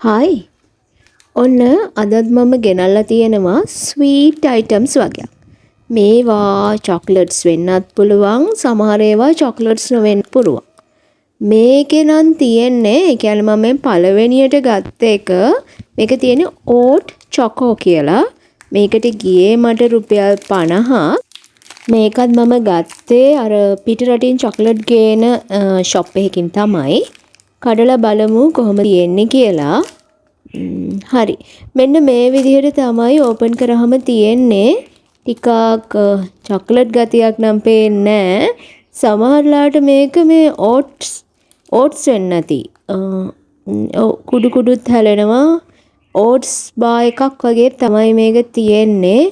Hi, ඔන්න අදත් මම ගෙනල්ලා තියෙනවා ස්වීට් අයිටම්ස් වගයක්. මේවා චොක්ලට්ස් වෙන්නත් පුළුවන්, සමහර ඒවා චොක්ලට්ස් නොවෙන්න පුළුවන්. මේකේ නම් තියෙන්නේ, ඒ කියන්නේ මම මේ පළවෙනියට ගත්ත එක, මේක තියෙන්නේ ඕට් චොකෝ කියලා. මේකට ගියේ මට රුපියල් 50ක්. මේකත් මම ගත්තේ අර පිට රටින් චොක්ලට් ගේන ෂොප් එකකින් තමයි. කඩලා බලමු කොහොමද තියෙන්නේ කියලා. හරි. මෙන්න මේ විදිහට තමයි ඕපන් කරාම තියෙන්නේ. ටිකක් චොක්ලට් ගතියක් නම් පේන්නේ නෑ. සමහර වෙලාවට මේක මේ ඕට්ස් ඕට්ස් වෙන්න ඇති. ඔව්, කුඩු කුඩුත් හැලෙනවා. ඕට්ස් බාර් එකක් වගේ තමයි මේක තියෙන්නේ.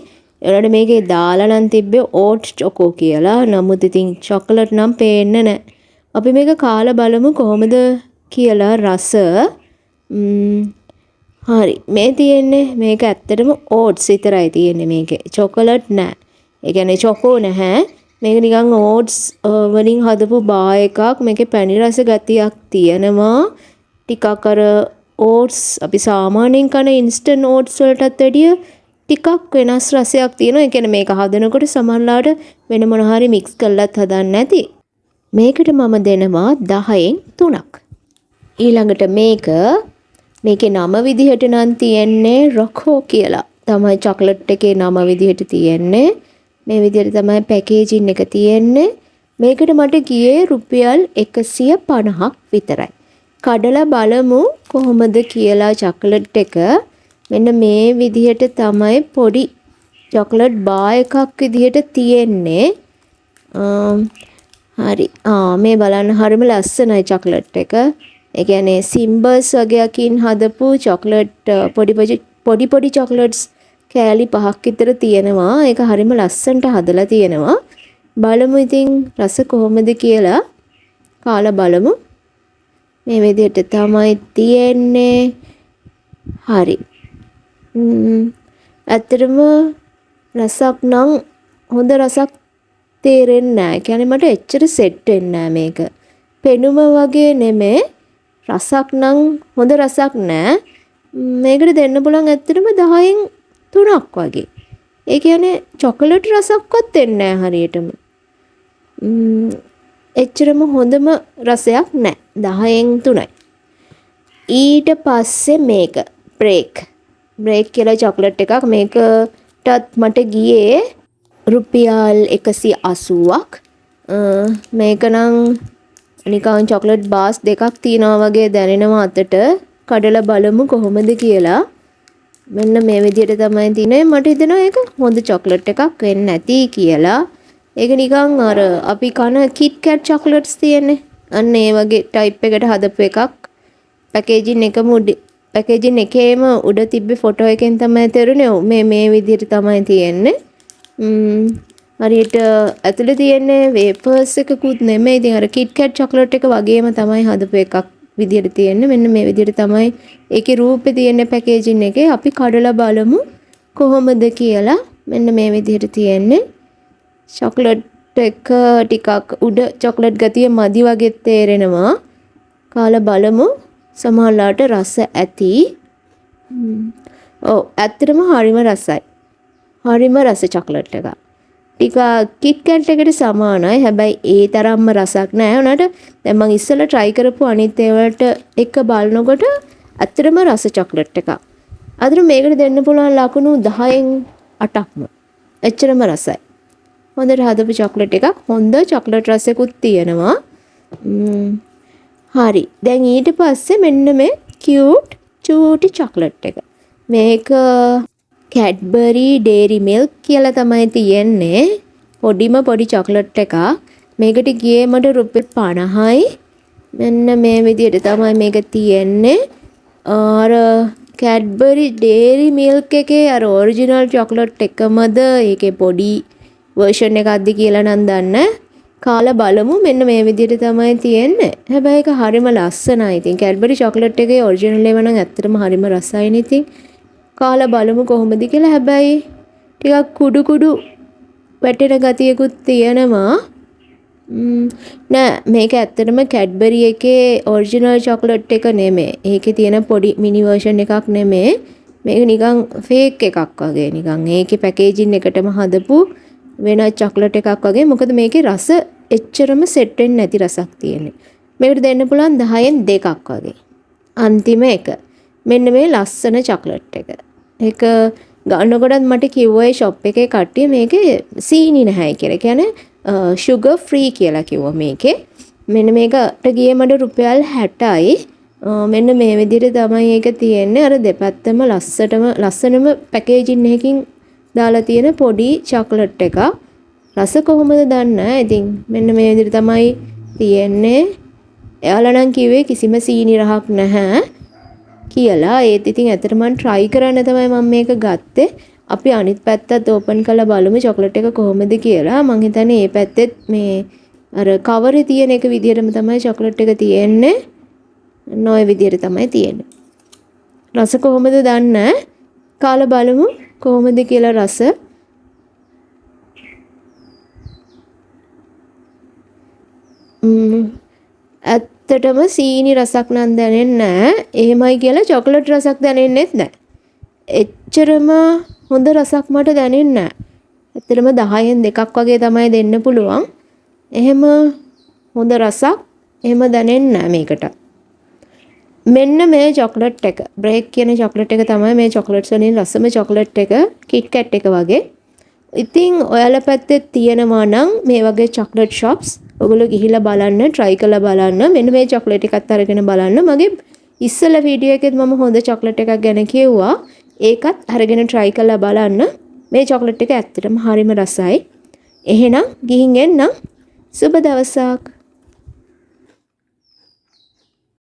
ඒ වුණාට මේකේ දාලා නම් තිබ්බේ ඕට් චොකෝ කියලා. නමුත් ඉතින් චොක්ලට් නම් පේන්නේ නෑ. අපි මේක කාලා බලමු කොහොමද කියලා රස. හරි, මේ තියෙන්නේ මේක ඇත්තටම ඕට්ස් විතරයි තියෙන්නේ මේකේ. චොකලට් නෑ. ඒ කියන්නේ චොකෝ නැහැ. මේක නිකන් ඕට්ස් වලින් හදපු බාර් එකක්. මේකේ පැණි රස ගතියක් තියෙනවා. ටිකක් අර ඕට්ස් අපි සාමාන්‍යයෙන් කන ඉන්ස්ටන්ට් ඕට්ස් වලටත් වැඩිය ටිකක් වෙනස් රසයක් තියෙනවා. ඒ කියන්නේ මේක හදනකොට සමහරලාට වෙන මොන හරි මික්ස් කරලත් හදන්න ඇති. මේකට මම දෙනවා 10න් 3ක්. ඊළඟට මේක, මේකේ නම විදිහට නම් තියෙන්නේ රොකෝ කියලා තමයි චොක්ලට් එකේ නම විදිහට තියෙන්නේ. මේ විදිහට තමයි පැකේජින් එක තියෙන්නේ. මේකට මට ගියේ රුපියල් 150ක් විතරයි. කඩලා බලමු කොහොමද කියලා චොක්ලට් එක. මෙන්න මේ විදිහට තමයි පොඩි චොක්ලට් බාර් එකක් විදිහට තියෙන්නේ. හරි. ආ, මේ බලන්න, හරිම ලස්සනයි චොක්ලට් එක. ඒ කියන්නේ සිම්බල්ස් වගයකින් හදපු චොක්ලට් පොඩි පොඩි පොඩි චොක්ලට්ස් කෑලි පහක් විතර තියෙනවා. ඒක හරිම ලස්සනට හදලා තියෙනවා. බලමු ඉතින් රස කොහොමද කියලා, කාලා බලමු. මේ විදිහට තමයි තියෙන්නේ. හරි. ඇත්තටම රසක් නම් හොඳ රසක් තේරෙන්නේ නෑ. ඒ කියන්නේ මට එච්චර සෙට් වෙන්නේ නෑ මේක. පෙනුම වගේ නෙමේ, රසක් නම් හොඳ රසක් නෑ. මේකට දෙන්න පුළුවන් ඇත්තටම 10න් 3ක් වගේ. ඒ කියන්නේ චොකලට් රසක්වත් එන්නේ නෑ හරියටම. එච්චරම හොඳම රසයක් නෑ. 10න් 3යි. ඊට පස්සේ මේක බ්‍රේක්. බ්‍රේක් කියලා චොකලට් එකක්. මේකටත් මට ගියේ රුපියල් 180ක්. මේක නම් නිකන් චොකලට් බාස් දෙකක් තියනවා වගේ දැනෙනවා අතට. කඩලා බලමු කොහොමද කියලා. මෙන්න මේ විදිහට තමයි තියෙන්නේ. මට හිතෙනවා ඒක හොඳ චොකලට් එකක් වෙන්න ඇති කියලා. ඒක නිකන් අර අපි කන කිට් කැට් චොකලට්ස් තියෙන්නේ. අන්න ඒ වගේ ටයිප් එකට හදපු එකක්. පැකේජින් එකම උඩ, පැකේජින් එකේම උඩ තිබ්බ ෆොටෝ එකෙන් තමයි තේරුනේ. ඔව්, මේ මේ විදිහට තමයි තියෙන්නේ. හරියට ඇතුලේ තියෙන්නේ වේෆර්ස් එකකුත් නෙමෙයි. ඉතින් අර කිට් කැට් චොකලට් එක වගේම තමයි හදපු එකක් විදිහට තියෙන්නේ. මෙන්න මේ විදිහට තමයි ඒකේ රූපේ තියෙන්නේ පැකේජින් එකේ. අපි කඩලා බලමු කොහොමද කියලා. මෙන්න මේ විදිහට තියෙන්නේ. චොකලට් එක ටිකක් උඩ චොකලට් ගතිය මදි වගේ තේරෙනවා. කාලා බලමු. සමහරලාට රස ඇති. ඔව්, ඇත්තටම හරිම රසයි. හරිම රස චොකලට් එකක්. ටිකක් කිට් කැට් එකට සමානයි. හැබැයි ඒ තරම්ම රසක් නෑ. උනාට දැන් මං ඉස්සෙල්ලා try කරපු අනිත් ඒවාට එක බලනකොට ඇත්තටම රස චොකලට් එකක්. අතන මේකට දෙන්න පුළුවන් ලකුණු 10න් 8ක්ම. එච්චරම රසයි. හොඳට හදපු චොකලට් එකක්. හොඳ චොකලට් රසකුත් තියෙනවා. හරි. දැන් ඊට පස්සේ මෙන්න මේ කියුට් චූටි චොකලට් එක. මේක කැඩ්බරි ඩේරි මිල්ක් කියලා තමයි තියෙන්නේ. පොඩිම පොඩි චොකලට් එකක්. මේකට ගියේ මට රුපියල් 50යි. මෙන්න මේ විදිහට තමයි මේක තියෙන්නේ. අර කැඩ්බරි ඩේරි මිල්ක් එකේ අර ඔරිජිනල් චොකලට් එකමද, ඒකේ පොඩි වර්ෂන් එකක්ද කියලා නම් දන්නේ නෑ. කාලා බලමු. මෙන්න මේ විදිහට තමයි තියෙන්නේ. හැබැයි ඒක හරිම ලස්සනයි. ඉතින් කැඩ්බරි චොකලට් එකේ ඔරිජිනල් ඒවා නම් ඇත්තටම හරිම රසයිනේ ඉතින්. කාලා බලමු කොහොමද කියලා. හැබැයි ටිකක් කුඩු කුඩු වැටෙන ගතියකුත් තියෙනවා. නෑ, මේක ඇත්තටම කැඩ්බරි එකේ ඔරිජිනල් චොක්ලට් එක නෙමෙයි. ඒකේ තියෙන පොඩි මිනි වර්ෂන් එකක් නෙමෙයි. මේක නිකන් ෆේක් එකක් වගේ. නිකන් ඒකේ පැකේජින් එකටම හදපු වෙන චොක්ලට් එකක් වගේ. මොකද මේකේ රස එච්චරම සෙට් වෙන්නේ නැති රසක් තියෙන්නේ. මේකට දෙන්න පුළුවන් 10න් 2ක් වගේ. අන්තිම එක. මෙන්න මේ ලස්සන චොක්ලට් එක. ඒක ගන්නකොටත් මට කිව්වා ඒ ෂොප් එකේ කට්ටිය මේකේ සීනි නැහැ කියලා. ඒ කියන්නේ ෂුගර් ෆ්‍රී කියලා කිව්වා මේකේ. මෙන්න මේකට ගියේ මට රුපියල් 60යි. මෙන්න මේ විදිහට තමයි ඒක තියෙන්නේ. අර දෙපැත්තම ලස්සනම පැකේජින් එකකින් දාලා තියෙන පොඩි චොක්ලට් එකක්. රස කොහොමද දන්නේ නැහැ. ඉතින් මෙන්න මේ විදිහට තමයි තියෙන්නේ. එයාලා නම් කිව්වේ කිසිම සීනි රහක් නැහැ කියලා. ඒත් ඉතින් ඇත්තටම මං try කරන්න තමයි මං මේක ගත්තේ. අපි අනිත් පැත්තත් ඕපන් කරලා බලමු චොක්ලට් එක කොහොමද කියලා. මං හිතන්නේ මේ පැත්තෙත් මේ අර කවරේ තියෙන එක විදිහටම තමයි චොක්ලට් එක තියෙන්නේ. ඔන්න ඔය විදිහට තමයි තියෙන්නේ. රස කොහොමද දන්නේ නැහැ. කාලා බලමු කොහොමද කියලා රස. ඇත්තටම සීනි රසක් නම් දැනෙන්නේ නැහැ. එහෙමයි කියලා චොක්ලට් රසක් දැනෙන්නෙත් නැහැ. එච්චරම හොඳ රසක් මට දැනෙන්නේ නැහැ. ඇත්තටම 10න් 2ක් වගේ තමයි දෙන්න පුළුවන්. එහෙම හොඳ රසක් එහෙම දැනෙන්නේ නැහැ මේකට. මෙන්න මේ චොක්ලට් එක. බ්‍රේක් කියන චොක්ලට් එක තමයි මේ චොක්ලට්ස් වලින් රසම චොක්ලට් එක, කිට් කැට් එක වගේ. ඉතින් ඔයාලා පැත්තේ තියෙනවා නම් මේ වගේ චොක්ලට් ෂොප්ස් ඔයගොල්ලෝ ගිහිල්ලා බලන්න, try කරලා බලන්න. මෙන්න මේ චොක්ලට් එකත් අරගෙන බලන්න. මගේ ඉස්සෙල්ලා වීඩියෝ එකෙත් මම හොඳ චොක්ලට් එකක් ගැන කිව්වා. ඒකත් අරගෙන try කරලා බලන්න. මේ චොක්ලට් එක ඇත්තටම හරිම රසයි. එහෙනම් ගිහින් එන්නම්. සුබ දවසක්.